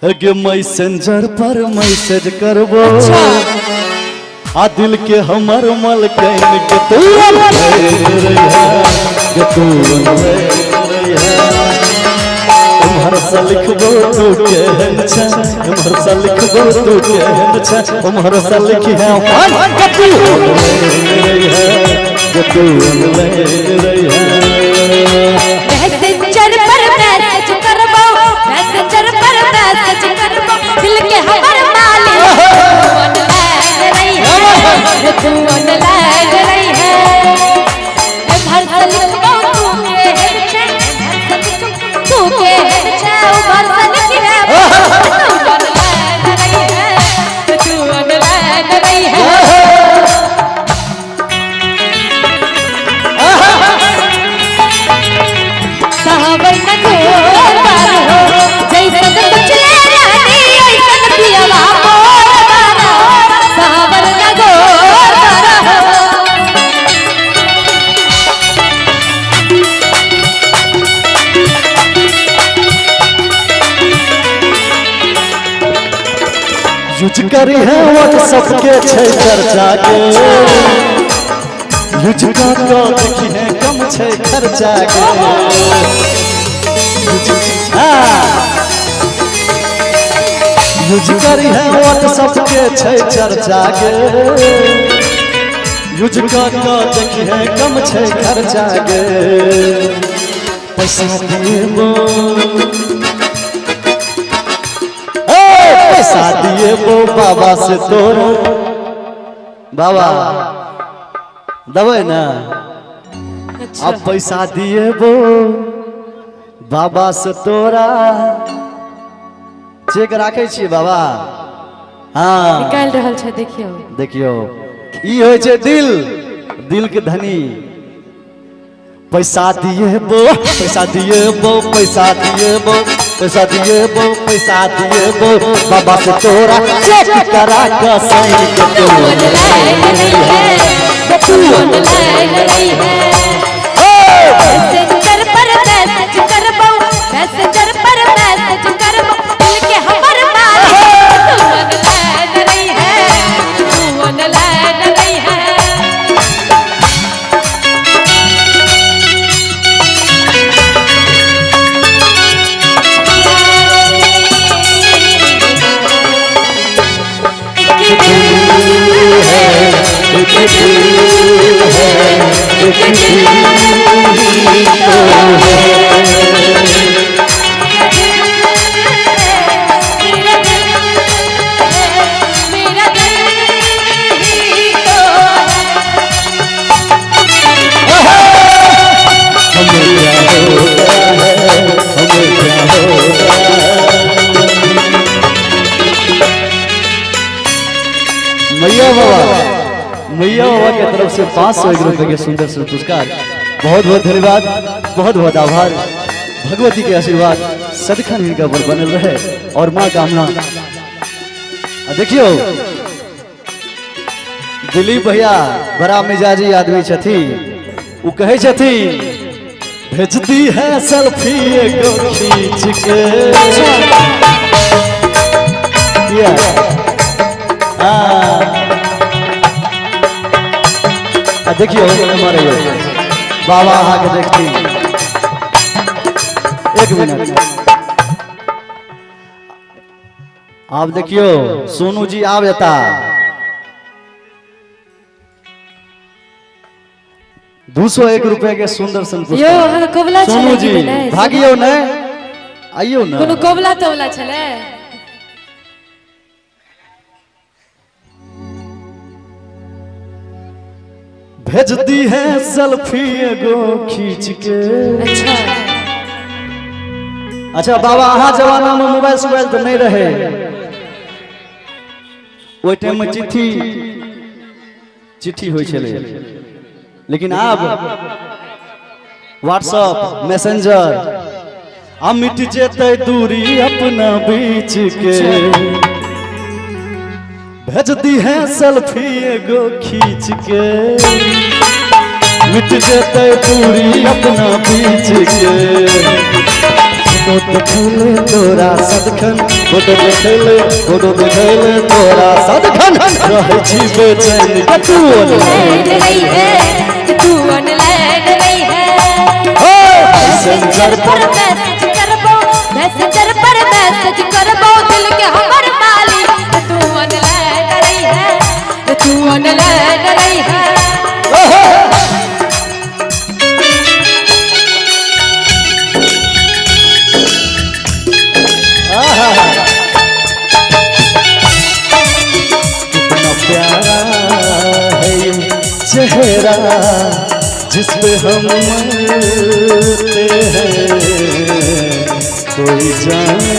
गे मैसेंजर पर मैसेज करबो। अच्छा। आ दिल के हमर मलकैन के तू के तू उम्हर से लिखबो तू केहन छै, उम्हर से लिखबो तू केहन छै, उम्हर से लिखी है के तू के तू मैसेंजर पर मैसेज करबो, मैसेंजर पर मैसेज करबो, दिल के हमर मालिक तू ऑनलाइन रही है, तू ऑनलाइन रही है। उम्हर से लिखबो तू केहन छै, तू केहन छै, उम्हर से लिखी है तू ऑनलाइन रही है, तू ऑनलाइन रही है। सावन घोर बार हो जैसन सोचले रहनी ऐसन पियवा मोर बार हो, सावन घोर बार हो। यूज करी है व्हाट्सएप के छै चर्चा के, यूज कऽ कऽ देखी है कम छै खर्चा के। यूज करी है व्हाट्सएप के छै चर्चा के, यूज कऽ कऽ देखी है कम छै खर्चा के। पैसा देबो, पैसा दिएबो बाबा से तोरा, बाबा दबै ना। अच्छा। अब पैसा दिएबो बाबा से तोरा, चेक राखै छियै बाबा? हाँ निकालि रहल छै, देखियौ देखियौ ई होइ छै दिल, दिल के धनी। पैसा दिएबो, पैसा दिएबो, पैसा दिएबो, पैसा दिएबो, पैसा दिएबो बाबा से तोरा, चेक करा के साइन के तू ऑनलाइन रही है, तू ऑनलाइन रही है। मैसेंजर पर मैसेज करबो, मैसेंजर पर मैसेज करबो, दिल के हमर मालिक तू ऑनलाइन रही है, तू ऑनलाइन रही है। एक दिल है, एक दिल है, एक दिल ही तो है। मेरा दिल है, मेरा दिल ही तो है। हमें क्या हो गया है, हमें क्या हो गया है। मैया बाबा, मैया बाबा के तरफ से 501 रुपए के सुंदर से पुरस्कार। बहुत बहुत धन्यवाद, बहुत बहुत आभार। भगवती के आशीर्वाद सदिखन हिनका पर बनल रहे और माँ कामना। देखियो दिलीप भैया बड़ा मिजाजी आदमी छथिन, उ कहै छथिन भेजती है सेल्फी एगो खींच के। किया? हाँ। आ देखियो हमारे बाबा अहाँ के देखती। एक मिनट आप देखियो सोनू जी आब एता। 201 रुपए के सुंदर सन यो पुरस्कार। अहाँके कबुला छलै सोनू कि जी नहि? भागियौ ने, आइयौ ने। कोनो कबुला तबुला छलै? भेजती है सेल्फी एगो खींच के। अच्छा अच्छा बाबा अहाँ जमाना में मोबाइल सोबाइल तो नहीं रहे, ओहि टाइम में चिट्ठी चिट्ठी होइ छलै, लेकिन आब व्हाट्सअप मैसेंजर आ मिट जेतै दूरी अपना बीच के। भेजती है सेल्फी एगो खींच के, मिट जेतै दूरी अपना बीच के। फोटो देखैले तोरा सदखन, फोटो देखैले, फोटो देखैले तोरा सदखन, रहै छी बेचैन के तू ऑनलाइन रही है, तू ऑनलाइन रही है। मैसेंजर पर मैसेज करबो, मैसेंजर पर मैसेज करबो, दिल के हमर मालिक तू ऑनलाइन रही है, तू ऑनलाइन रही है। कितना प्यारा है ये चेहरा जिसपे हम मरते हैं, कोई जाने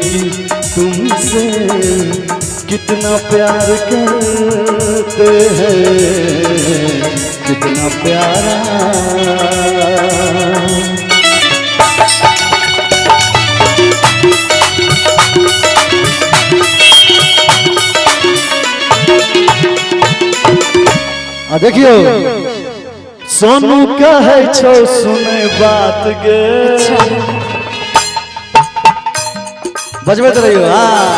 कि तुमसे कितना प्यार करते हैं, कितना प्यारा। आ देखियो सोनू कहै छौ सुने बात गे, बजबैत रहियो। हाँ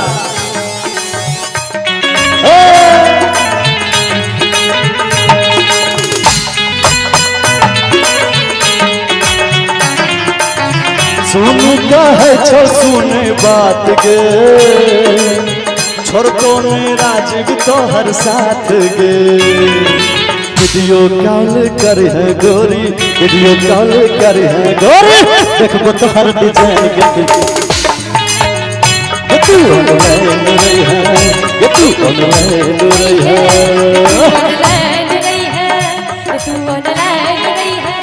सोनू कहै छौ सुने बात गे, छोड़तो ने राजीव तोहर साथ गे, वीडियो कॉल कर है गोरी, वीडियो कॉल कर है गोरी, देखबो तोहर डिजाइन के, तू ऑनलाइन रही है, तू ऑनलाइन रही है, ऑनलाइन रही है, तू ऑनलाइन रही है।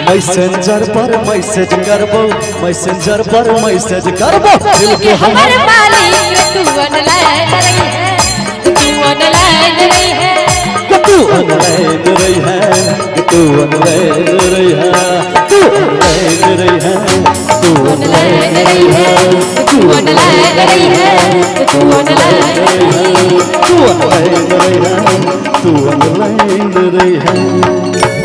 मैसेंजर पर मैसेज करबो, मैसेंजर पर मैसेज करबो, दिल के हमर मालिक तू ऑनलाइन रही है, तू ऑनलाइन रही है, तू ऑनलाइन रही है, तू ऑनलाइन रही है, तू ऑनलाइन रही है, तू ऑनलाइन रही है, तू ऑनलाइन रही है, तू ऑनलाइन रही है, तू ऑनलाइन रही है, तू ऑनलाइन रही है।